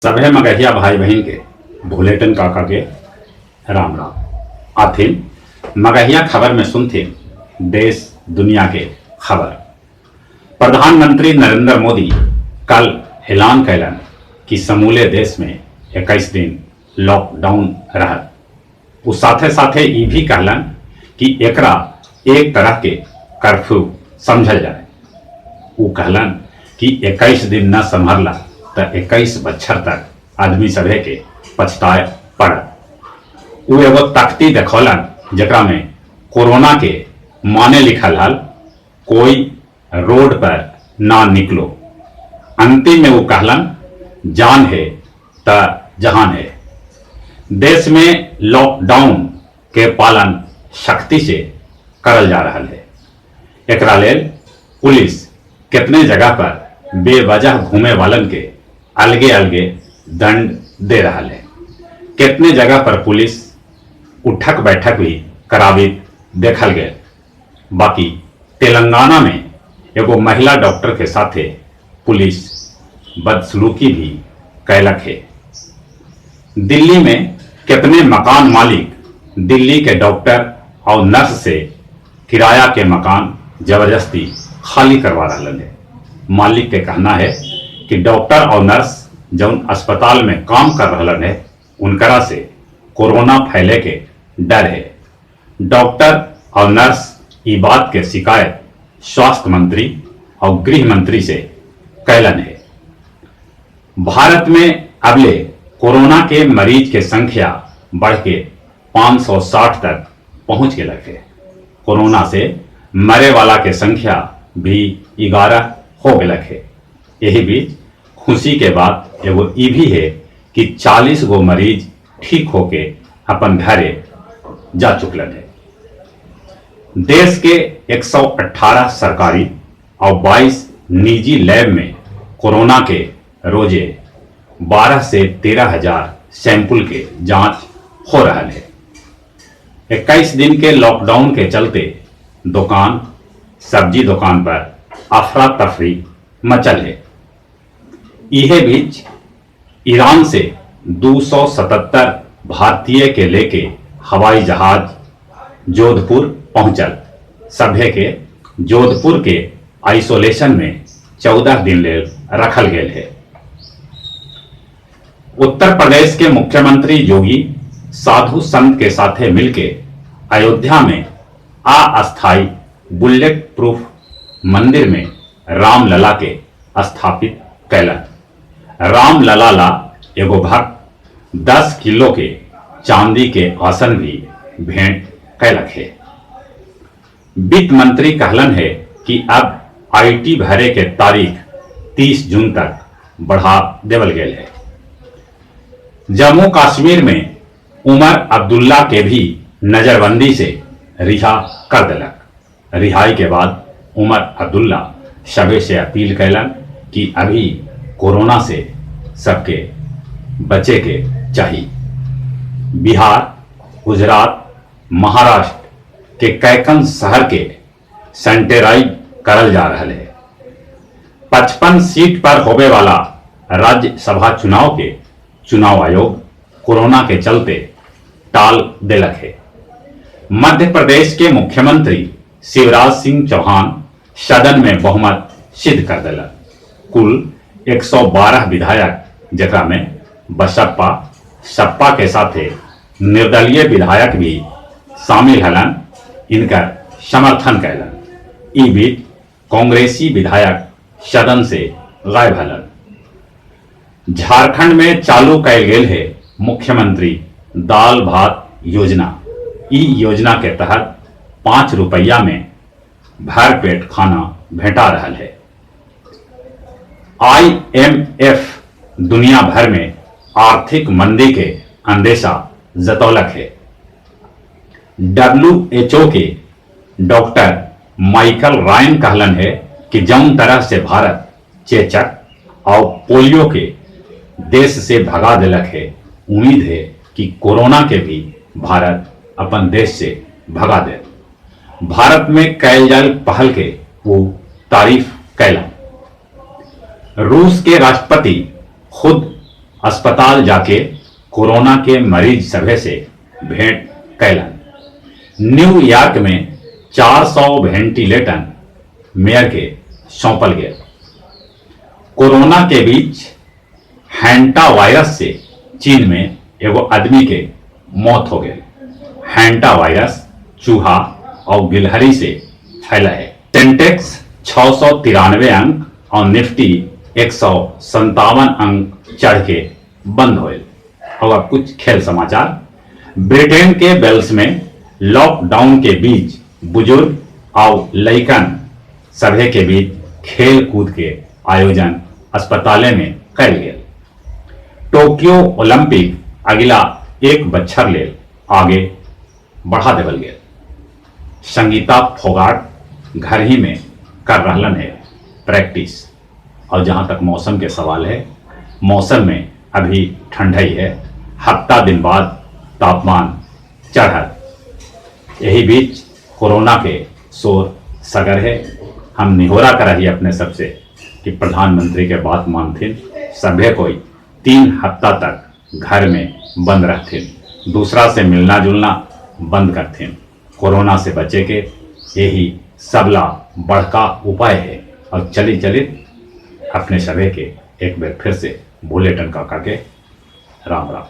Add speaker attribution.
Speaker 1: सभे मगहिया भाई बहिन के भुलेटन काका के राम राम। आथिन मगहिया खबर में सुनथिन देश दुनिया के खबर। प्रधानमंत्री नरेंद्र मोदी कल ऐलान कैलन कि समूले देश में 21 दिन लॉकडाउन रहत। उ साथे साथे ई भी कहलन कि एकरा एक तरह के कर्फ्यू समझल जाए। उ कहलन कि 21 दिन न सम्हरला त 21 बच्छर तक आदमी सभे के पछताए पड़त। उ एगो तख्ती देखौलन जेकरा में कोरोना के माने लिखल हल, कोई रोड पर ना निकलो। अंतिम में उ कहलन, जान हे त जहान हे। देश में लॉकडाउन के पालन सख्ती से करल जा रहल है। एकरा लेल पुलिस कितने जगह पर बेवजह घूमे वालन के अलगे अलगे दंड दे रहल है। कितने जगह पर पुलिस उठक बैठक भी करावित देखल गए। बाकी तेलंगाना में एगो महिला डॉक्टर के साथे पुलिस बदसलूकी भी कैलक है। दिल्ली में कितने मकान मालिक दिल्ली के डॉक्टर और नर्स से किराया के मकान जबरदस्ती खाली करवा रहा है। मालिक के कहना है कि डॉक्टर और नर्स जौन अस्पताल में काम कर रहा है, उनकरा से कोरोना फैले के डर है। डॉक्टर और नर्स ई बात के शिकायत स्वास्थ्य मंत्री और गृह मंत्री से कैलन है। भारत में अबले कोरोना के मरीज के संख्या बढ़ के 560 तक पहुंच गए है। कोरोना से मरे वाला के संख्या भी 11 हो गए है। यही बीच खुशी के बात एगो ई भी है कि 40 गो मरीज ठीक होके अपन घरे जा चुकलन है। देश के 118 सरकारी और 22 निजी लैब में कोरोना के रोजे 12 से 13 हजार सैंपल के जांच हो रहा है। 21 दिन के लॉकडाउन के चलते दुकान, सब्जी दुकान पर अफरा तफरी मचल है। इहे बीच ईरान से 277 भारतीय के लेके हवाई जहाज जोधपुर पहुंचल। सभे के जोधपुर के आइसोलेशन में 14 दिन लेल रखल गेल है। उत्तर प्रदेश के मुख्यमंत्री योगी साधु संत के साथे मिलके अयोध्या में अस्थायी बुलेट प्रूफ मंदिर में रामलला के स्थापित कैलन। रामलला ला एगो भक्त 10 किलो के चांदी के आसन भी भेंट कैलक है। वित्त मंत्री कहलन है कि अब IT भरे के तारीख 30 जून तक बढ़ा देवल गेल है। जम्मू कश्मीर में उमर अब्दुल्ला के भी नजरबंदी से रिहा कर दिलक। रिहाई के बाद उमर अब्दुल्ला सभे से अपील कैलन कि अभी कोरोना से सबके बचे के चाहिए। बिहार, गुजरात, महाराष्ट्र के कैकन शहर के सैनिटाइज करल जा रहा है। 55 सीट पर होवे वाला राज्यसभा चुनाव के चुनाव आयोग कोरोना के चलते टाल देलक है। मध्य प्रदेश के मुख्यमंत्री शिवराज सिंह चौहान सदन में बहुमत सिद्ध कर दिलक। कुल 112 विधायक, जकरा में बसपा, सपा के साथे निर्दलीय विधायक भी शामिल हलन, इनकर समर्थन कैलन। ई बीच कांग्रेसी विधायक सदन से गायब हलन। झारखंड में चालू कैल गेल है मुख्यमंत्री दाल भात योजना। ई योजना के तहत 5 रुपया में भर पेट खाना भेंटा रहा है। आईएमएफ दुनिया भर में आर्थिक मंदी के अंदेशा जतौलक है। WHO के डॉक्टर माइकल रायन कहलन है कि जौन तरह से भारत चेचक और पोलियो के देश से भगा दिलक है, उम्मीद है कि कोरोना के भी भारत अपन देश से भगा दे। भारत में कैल जाल पहल के वो तारीफ कैला। रूस के राष्ट्रपति खुद अस्पताल जाके कोरोना के मरीज सभे से भेंट कैलन। न्यूयॉर्क में 400 वेंटिलेटर मेयर के सौंपल गए। कोरोना के बीच हैंटा वायरस से चीन में एगो आदमी के मौत हो गई। हैंटा वायरस चूहा और गिलहरी से फैला है। सेंटेक्स 693 अंक और निफ्टी 157 अंक चढ़ के बंद होए। और अब कुछ खेल समाचार। ब्रिटेन के वेल्स में लॉकडाउन के बीच बुजुर्ग और लइकन सभे के बीच खेल कूद के आयोजन अस्पताले में कैल गेल। टोक्यो ओलंपिक अगला एक बच्छर लेल आगे बढ़ा देवल गेल। संगीता फोगाट घर ही में कर रहलन है प्रैक्टिस। और जहां तक मौसम के सवाल है, मौसम में अभी ठंडा ही है। हफ्ता दिन बाद तापमान चढ़त। यही बीच कोरोना के शोर सगर है। हम निहोरा कर ही अपने सबसे कि प्रधानमंत्री के बात मानथिन, सभे कोई 3 हफ्ता तक घर में बंद रहथिन, दूसरा से मिलना जुलना बंद करथिन। कोरोना से बचे के यही सबला बड़का उपाय है। और चली चली अपने सभे के एक बार फिर से भोले टन काका के राम राम।